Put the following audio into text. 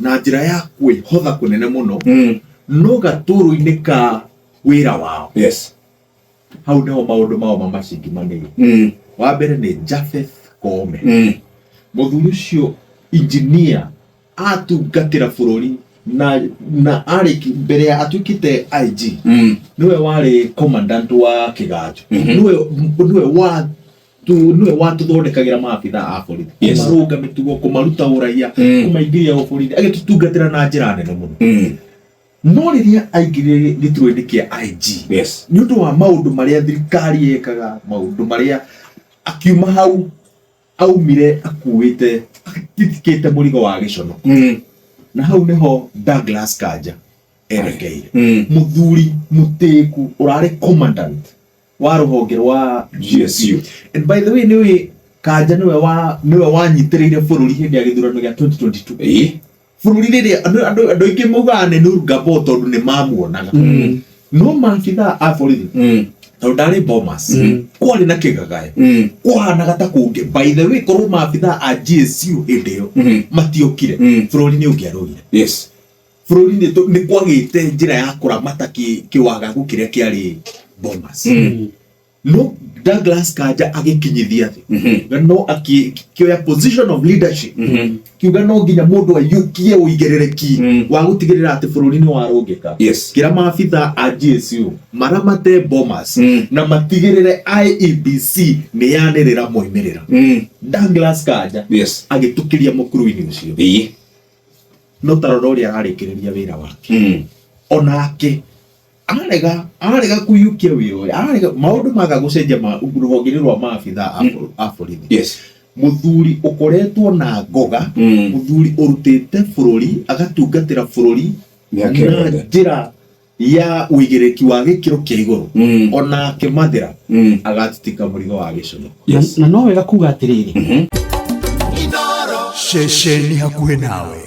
Na njĩra ya kwĩhotha kũnene mũno no gatũrũ-inĩ ka wĩra wao. Hau nĩho maũndũ mao mamacingimanĩire. Wa mbere nĩ Japheth Koome. Mũthuri ũcio engineer atungatĩra bũrũri na na arĩ mbere ya atuĩkĩte IG nĩwe warĩ commandant wa Kĩganjo. Nĩwe nĩwe wa tu nĩwe watũthondekagĩra maabitha a borithi. Kũmarũnga mĩtugo, kũmaruta ũraiya, kũmaingĩria ũborithi, agĩtũtungatĩra na njĩra nene mũno. No rĩrĩa aingĩrire gĩturwa-inĩ kĩa IG, nĩ ũndũ wa maũndũ marĩa thirikari yekaga, maũndũ marĩa akiuma hau aumire akuĩte atitikĩte mũrigo wa gĩconoko. Na hau nĩho Douglas Kanja erekeire. Mũthuri mũtĩku ũrarĩ commandant wa rũhonge rwa GSU. And by the way, nĩwe Kanja nĩwe wa nĩwe wanyitĩrĩire bũrũri hĩndĩ ya gĩthurano gĩa 2022. Bũrũri rĩrĩa andũ andũ andũ aingĩ maugaga nĩ Nuru Gabor tondũ nĩ mamuonaga. No maabithaa a borithi tondũ ndarĩ Bomas kwarĩ na kĩgagayo kwahanaga ta kũngĩ. By the way, korwo maabithaa a GSU hĩndĩ ĩyo matiokire, bũrũri nĩ ũngĩarũire. Bũrũri nĩ nĩ kwagĩte njĩra ya kũramata kĩwagagu kĩrĩa kĩarĩ Bomas. No Douglas Kanja agĩkinyithia thĩ na no akĩoya position of leadership kiuga no nginya mũndũ aiyũkie ũigĩrĩrĩki wa gũtigĩrĩra atĩ bũrũri nĩ warũngĩka. Kĩra maabitha a GSU maramate Bomas na matigĩrĩre IEBC nĩ yanĩrĩra moimĩrĩra. Douglas Kanja agĩtũkĩria mũkuru-inĩ ũcio. No ta rora ũrĩa ararĩkĩrĩria wĩra wake. Onake arega arega kũiyũkia wĩra ũrĩa arega maũndũ maga gũcenjia ma rũhonge-inĩ rwa maabitha a borithi. Mũthuri ũkoretwo na ngoga, mũthuri ũrutĩte bũrũri agatungatĩra bũrũri Mĩaka na yothe. njĩra ya ũigĩrĩki wa gĩkĩro kĩa igũrũ, onake mathĩra agatitika mũrigo wa gĩconoko. Na no wega kuga atĩrĩrĩ, Ceceni hakuhĩ nawe.